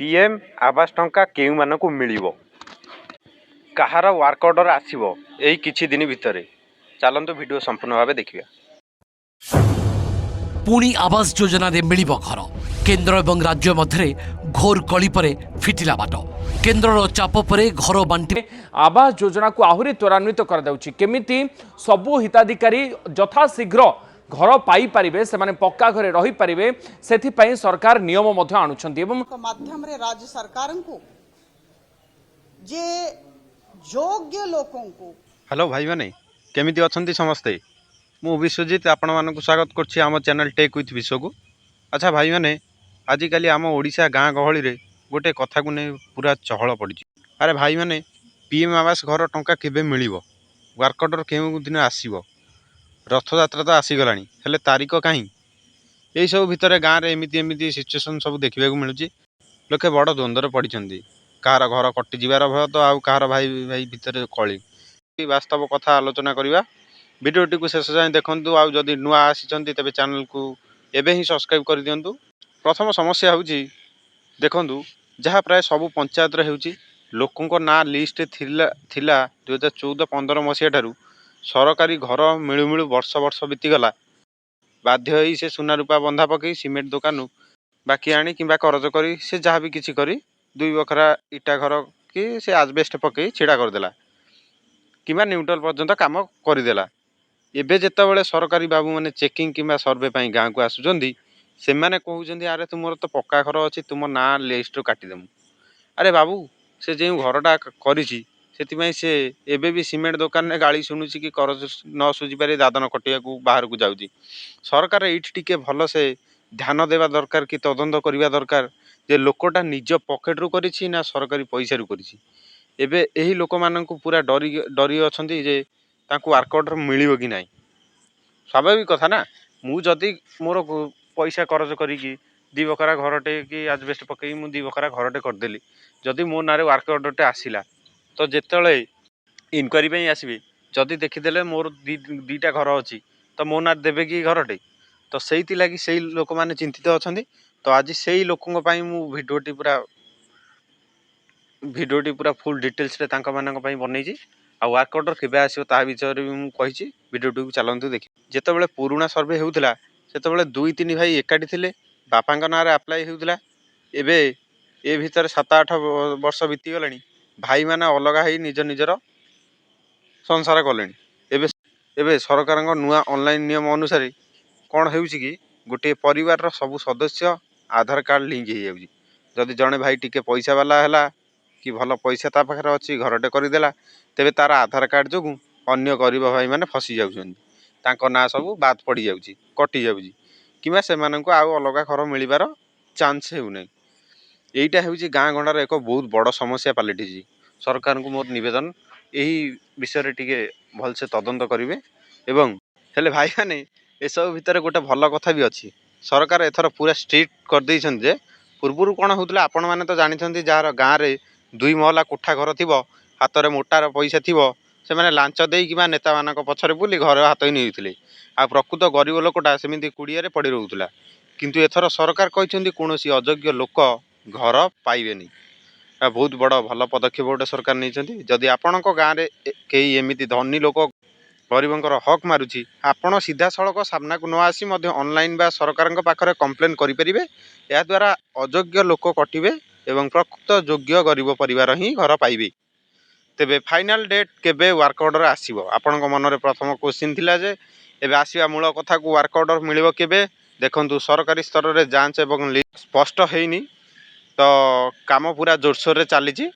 PM ଆବାସ ଟଙ୍କା କେଉଁମାନଙ୍କୁ ମିଳିବ? କାହାର ୱାର୍କ ଅର୍ଡ଼ର ଆସିବ ଏଇ କିଛି ଦିନ ଭିତରେ? ଚାଲନ୍ତୁ, ଭିଡ଼ିଓ ସମ୍ପୂର୍ଣ୍ଣ ଭାବେ ଦେଖିବା। ପୁଣି ଆବାସ ଯୋଜନାରେ ମିଳିବ ଘର। କେନ୍ଦ୍ର ଏବଂ ରାଜ୍ୟ ମଧ୍ୟରେ ଘୋର କଳି ପରେ ଫିଟିଲା ବାଟ। କେନ୍ଦ୍ରର ଚାପ ପରେ ଘର ବାଣ୍ଟି ଆବାସ ଯୋଜନାକୁ ଆହୁରି ତ୍ୱରାନ୍ୱିତ କରାଯାଉଛି। କେମିତି ସବୁ ହିତାଧିକାରୀ ଯଥାଶୀଘ୍ର ଘର ପାଇପାରିବେ, ସେମାନେ ପକ୍କା ଘରେ ରହିପାରିବେ, ସେଥିପାଇଁ ସରକାର ନିୟମ ମଧ୍ୟ ଆଣୁଛନ୍ତି ଏବଂ ମାଧ୍ୟମରେ ରାଜ୍ୟ ସରକାରଙ୍କୁ ଯେ ଯୋଗ୍ୟ ଲୋକଙ୍କୁ ହ୍ୟାଲୋ ଭାଇମାନେ, କେମିତି ଅଛନ୍ତି ସମସ୍ତେ? ମୁଁ ବିଶ୍ୱଜିତ ଆପଣମାନଙ୍କୁ ସ୍ୱାଗତ କରୁଛି ଆମ ଚ୍ୟାନେଲ୍ ଟେକ୍ ୱିଥ୍ ବିଶ୍ୱକୁ। ଆଚ୍ଛା ଭାଇମାନେ, ଆଜିକାଲି ଆମ ଓଡ଼ିଶା ଗାଁ ଗହଳିରେ ଗୋଟେ କଥାକୁ ନେଇ ପୁରା ଚହଳ ପଡ଼ିଛି। ଆରେ ଭାଇମାନେ, ପିଏମ୍ ଆବାସ ଘର ଟଙ୍କା କେବେ ମିଳିବ? ୱାର୍କ ଅର୍ଡ଼ର କେଉଁ ଦିନ ଆସିବ? ରଥଯାତ୍ରା ତ ଆସିଗଲାଣି, ହେଲେ ତାରିଖ କାହିଁ? ଏଇସବୁ ଭିତରେ ଗାଁରେ ଏମିତି ଏମିତି ସିଚୁଏସନ୍ ସବୁ ଦେଖିବାକୁ ମିଳୁଛି। ଲୋକେ ବଡ଼ ଦ୍ୱନ୍ଦ୍ୱରେ ପଡ଼ିଛନ୍ତି। କାହାର ଘର କଟିଯିବାର ଭୟ ତ ଆଉ କାହାର ଭାଇ ଭାଇ ଭିତରେ କଳି। ବାସ୍ତବ କଥା ଆଲୋଚନା କରିବା। ଭିଡ଼ିଓଟିକୁ ଶେଷ ଯାଏଁ ଦେଖନ୍ତୁ। ଆଉ ଯଦି ନୂଆ ଆସିଛନ୍ତି, ତେବେ ଚ୍ୟାନେଲକୁ ଏବେ ହିଁ ସବସ୍କ୍ରାଇବ୍ କରିଦିଅନ୍ତୁ। ପ୍ରଥମ ସମସ୍ୟା ହେଉଛି, ଦେଖନ୍ତୁ, ଯାହା ପ୍ରାୟ ସବୁ ପଞ୍ଚାୟତରେ ହେଉଛି, ଲୋକଙ୍କ ନାଁ ଲିଷ୍ଟରେ ଥିଲା ଥିଲା 2014-15 ମସିହା ଠାରୁ। ସରକାରୀ ଘର ମିଳୁ ମିଳୁ ବର୍ଷ ବର୍ଷ ବିତିଗଲା। ବାଧ୍ୟ ହେଇ ସେ ସୁନା ରୂପା ବନ୍ଧା ପକାଇ, ସିମେଣ୍ଟ ଦୋକାନରୁ ବାକି ଆଣି କିମ୍ବା କରଜ କରି, ସେ ଯାହା ବି କିଛି କରି ଦୁଇ ବଖରା ଇଟା ଘର କି ସେ ଆଜବେଷ୍ଟ ପକାଇ ଛିଡ଼ା କରିଦେଲା କିମ୍ବା ନ୍ୟୁଟ୍ରାଲ ପର୍ଯ୍ୟନ୍ତ କାମ କରିଦେଲା। ଏବେ ଯେତେବେଳେ ସରକାରୀ ବାବୁମାନେ ଚେକିଂ କିମ୍ବା ସର୍ଭେ ପାଇଁ ଗାଁକୁ ଆସୁଛନ୍ତି, ସେମାନେ କହୁଛନ୍ତି, "ଆରେ, ତୁମର ତ ପକ୍କା ଘର ଅଛି, ତୁମ ନାଁ ଲିଷ୍ଟରୁ କାଟିଦେବୁ।" ଆରେ ବାବୁ, ସେ ଯେଉଁ ଘରଟା କରିଛି, ସେଥିପାଇଁ ସେ ଏବେ ବି ସିମେଣ୍ଟ ଦୋକାନରେ ଗାଳି ଶୁଣୁଛି କି କରଜ ନ ଶୁଝିପାରି ଦାଦନ ଖଟିବାକୁ ବାହାରକୁ ଯାଉଛି। ସରକାର ଏଇଠି ଟିକେ ଭଲସେ ଧ୍ୟାନ ଦେବା ଦରକାର କି ତଦନ୍ତ କରିବା ଦରକାର ଯେ ଲୋକଟା ନିଜ ପକେଟରୁ କରିଛି ନା ସରକାରୀ ପଇସାରୁ କରିଛି। ଏବେ ଏହି ଲୋକମାନଙ୍କୁ ପୁରା ଡରି ଡରି ଅଛନ୍ତି ଯେ ତାଙ୍କୁ ୱାର୍କ ଅର୍ଡ଼ର ମିଳିବ କି ନାହିଁ। ସ୍ୱାଭାବିକ କଥା ନା, ମୁଁ ଯଦି ମୋର ପଇସା କରଜ କରିକି ଦୁଇ ବଖରା ଘରଟେ କି ଆଜବେଷ୍ଟ ପକେଇକି ମୁଁ ଦୁଇ ବଖରା ଘରଟେ କରିଦେଲି, ଯଦି ମୋ ନାଁରେ ୱାର୍କ ଅର୍ଡ଼ରଟେ ଆସିଲା, ତ ଯେତେବେଳେ ଇନକ୍ୱାରି ପାଇଁ ଆସିବେ, ଯଦି ଦେଖିଦେଲେ ମୋର ଦୁଇଟା ଘର ଅଛି, ତ ମୋ ନାଁରେ ଦେବେ କି ଘରଟେ? ତ ସେଇଥିଲାଗି ସେଇ ଲୋକମାନେ ଚିନ୍ତିତ ଅଛନ୍ତି। ତ ଆଜି ସେଇ ଲୋକଙ୍କ ପାଇଁ ମୁଁ ଭିଡ଼ିଓଟି ପୁରା ଫୁଲ୍ ଡିଟେଲ୍ସରେ ତାଙ୍କମାନଙ୍କ ପାଇଁ ବନେଇଛି। ଆଉ ୱାର୍କ ଅର୍ଡ଼ର କେବେ ଆସିବ, ତା ବିଷୟରେ ବି ମୁଁ କହିଛି। ଭିଡ଼ିଓଟିକୁ ଚାଲନ୍ତୁ ଦେଖି। ଯେତେବେଳେ ପୁରୁଣା ସର୍ଭେ ହେଉଥିଲା, ସେତେବେଳେ ଦୁଇ ତିନି ଭାଇ ଏକାଠି ଥିଲେ, ବାପାଙ୍କ ନାଁରେ ଆପ୍ଲାଏ ହେଉଥିଲା। ଏବେ ଏ ଭିତରେ 7-8 ବର୍ଷ ବିତିଗଲାଣି। ଭାଇମାନେ ଅଲଗା ହେଇ ନିଜ ନିଜର ସଂସାର କଲେଣି। ଏବେ ଏବେ ସରକାରଙ୍କ ନୂଆ ଅନଲାଇନ୍ ନିୟମ ଅନୁସାରେ କ'ଣ ହେଉଛି କି ଗୋଟିଏ ପରିବାରର ସବୁ ସଦସ୍ୟ ଆଧାର କାର୍ଡ଼ ଲିଙ୍କ ହେଇଯାଉଛି। ଯଦି ଜଣେ ଭାଇ ଟିକେ ପଇସା ବାଲା ହେଲା କି ଭଲ ପଇସା ତା ପାଖରେ ଅଛି, ଘରଟେ କରିଦେଲା, ତେବେ ତାର ଆଧାର କାର୍ଡ଼ ଯୋଗୁଁ ଅନ୍ୟ ଗରିବ ଭାଇମାନେ ଫସି ଯାଉଛନ୍ତି। ତାଙ୍କ ନାଁ ସବୁ ବାଦ ପଡ଼ିଯାଉଛି, କଟିଯାଉଛି କିମ୍ବା ସେମାନଙ୍କୁ ଆଉ ଅଲଗା ଘର ମିଳିବାର ଚାନ୍ସ ହେଉନାହିଁ। ଏଇଟା ହେଉଛି ଗାଁ ଗଣ୍ଡାର ଏକ ବହୁତ ବଡ଼ ସମସ୍ୟା ପାଲଟିଛି। ସରକାରଙ୍କୁ ମୋର ନିବେଦନ, ଏହି ବିଷୟରେ ଟିକେ ଭଲସେ ତଦନ୍ତ କରିବେ। ଏବଂ ହେଲେ ଭାଇମାନେ, ଏସବୁ ଭିତରେ ଗୋଟେ ଭଲ କଥା ବି ଅଛି। ସରକାର ଏଥର ପୁରା ଷ୍ଟ୍ରିକ୍ଟ କରିଦେଇଛନ୍ତି ଯେ ପୂର୍ବରୁ କ'ଣ ହେଉଥିଲା, ଆପଣମାନେ ତ ଜାଣିଛନ୍ତି, ଯାହାର ଗାଁରେ ଦୁଇ ମହଲା କୋଠା ଘର ଥିବ, ହାତରେ ମୋଟାର ପଇସା ଥିବ, ସେମାନେ ଲାଞ୍ଚ ଦେଇ କିମ୍ବା ନେତାମାନଙ୍କ ପଛରେ ବୁଲି ଘର ହାତେଇ ନେଉଥିଲେ। ଆଉ ପ୍ରକୃତ ଗରିବ ଲୋକଟା ସେମିତି କୁଡ଼ିଆରେ ପଡ଼ି ରହୁଥିଲା। କିନ୍ତୁ ଏଥର ସରକାର କହିଛନ୍ତି, କୌଣସି ଅଯୋଗ୍ୟ ଲୋକ ଘର ପାଇବେନି। ବହୁତ ବଡ଼ ଭଲ ପଦକ୍ଷେପ ଗୋଟେ ସରକାର ନେଇଛନ୍ତି। ଯଦି ଆପଣଙ୍କ ଗାଁରେ କେହି ଏମିତି ଧନୀ ଲୋକ ଗରିବଙ୍କର ହକ୍ ମାରୁଛି, ଆପଣ ସିଧାସଳଖ ସାମ୍ନାକୁ ନ ଆସି ମଧ୍ୟ ଅନଲାଇନ୍ ବା ସରକାରଙ୍କ ପାଖରେ କମ୍ପ୍ଲେନ୍ କରିପାରିବେ। ଏହାଦ୍ୱାରା ଅଯୋଗ୍ୟ ଲୋକ କଟିବେ ଏବଂ ପ୍ରକୃତ ଯୋଗ୍ୟ ଗରିବ ପରିବାର ହିଁ ଘର ପାଇବେ। ତେବେ ଫାଇନାଲ୍ ଡେଟ୍ କେବେ ୱାର୍କ ଅର୍ଡ଼ର ଆସିବ? ଆପଣଙ୍କ ମନରେ ପ୍ରଥମ କୋଶ୍ଚିନ୍ ଥିଲା ଯେ ଏବେ ଆସିବା ମୂଳ କଥାକୁ, ୱାର୍କ ଅର୍ଡ଼ର ମିଳିବ କେବେ? ଦେଖନ୍ତୁ, ସରକାରୀ ସ୍ତରରେ ଯାଞ୍ଚ ଏବଂ ସ୍ପଷ୍ଟ ହେଇନି। ତ କାମ ପୁରା ଜୋରସୋରରେ ଚାଲିଛି,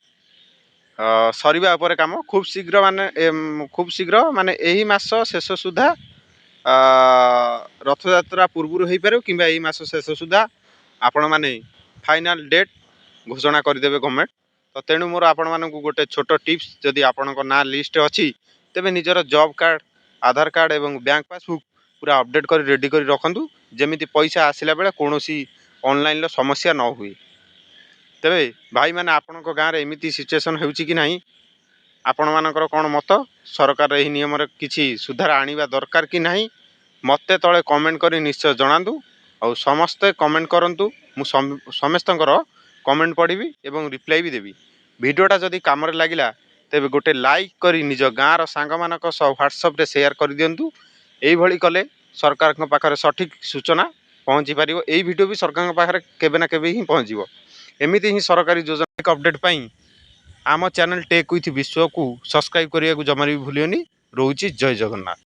ସରିବା ଉପରେ କାମ। ଖୁବ୍ ଶୀଘ୍ର ମାନେ ଖୁବ୍ ଶୀଘ୍ର ମାନେ ଏହି ମାସ ଶେଷ ସୁଦ୍ଧା, ରଥଯାତ୍ରା ପୂର୍ବରୁ ହେଇପାରିବ କିମ୍ବା ଏଇ ମାସ ଶେଷ ସୁଦ୍ଧା ଆପଣମାନେ ଫାଇନାଲ୍ ଡେଟ୍ ଘୋଷଣା କରିଦେବେ ଗଭର୍ଣ୍ଣମେଣ୍ଟ। ତ ତେଣୁ ମୋର ଆପଣମାନଙ୍କୁ ଗୋଟେ ଛୋଟ ଟିପ୍ସ, ଯଦି ଆପଣଙ୍କ ନାଁ ଲିଷ୍ଟ ଅଛି, ତେବେ ନିଜର ଜବ୍ କାର୍ଡ଼, ଆଧାର କାର୍ଡ଼ ଏବଂ ବ୍ୟାଙ୍କ ପାସବୁକ୍ ପୁରା ଅପଡ଼େଟ୍ କରି ରେଡ଼ି କରି ରଖନ୍ତୁ, ଯେମିତି ପଇସା ଆସିଲା ବେଳେ କୌଣସି ଅନଲାଇନ୍ର ସମସ୍ୟା ନ ହୁଏ। ତେବେ ଭାଇମାନେ, ଆପଣଙ୍କ ଗାଁରେ ଏମିତି ସିଚୁଏସନ୍ ହେଉଛି କି ନାହିଁ? ଆପଣମାନଙ୍କର କ'ଣ ମତ? ସରକାର ଏହି ନିୟମରେ କିଛି ସୁଧାର ଆଣିବା ଦରକାର କି ନାହିଁ? ମୋତେ ତଳେ କମେଣ୍ଟ କରି ନିଶ୍ଚୟ ଜଣାନ୍ତୁ। ଆଉ ସମସ୍ତେ କମେଣ୍ଟ କରନ୍ତୁ, ମୁଁ ସମସ୍ତଙ୍କର କମେଣ୍ଟ ପଢ଼ିବି ଏବଂ ରିପ୍ଲାଏ ବି ଦେବି। ଭିଡ଼ିଓଟା ଯଦି କାମରେ ଲାଗିଲା, ତେବେ ଗୋଟେ ଲାଇକ୍ କରି ନିଜ ଗାଁର ସାଙ୍ଗମାନଙ୍କ ସହ ହ୍ୱାଟ୍ସଆପ୍ରେ ସେୟାର କରିଦିଅନ୍ତୁ। ଏଇଭଳି କଲେ ସରକାରଙ୍କ ପାଖରେ ସଠିକ୍ ସୂଚନା ପହଞ୍ଚି ପାରିବ। ଏଇ ଭିଡ଼ିଓ ବି ସରକାରଙ୍କ ପାଖରେ କେବେ ନା କେବେ ହିଁ ପହଞ୍ଚିବ। ଏମିତି ହିଁ ସରକାରୀ ଯୋଜନା ଅପଡ଼େଟ୍ ପାଇଁ ଆମ ଚ୍ୟାନେଲ୍ ଟେକ୍ ୱିଥ୍ ବିଶ୍ୱକୁ ସବସ୍କ୍ରାଇବ୍ କରିବାକୁ ଜମାରେ ବି ଭୁଲିବନି। ରହୁଛି, ଜୟ ଜଗନ୍ନାଥ।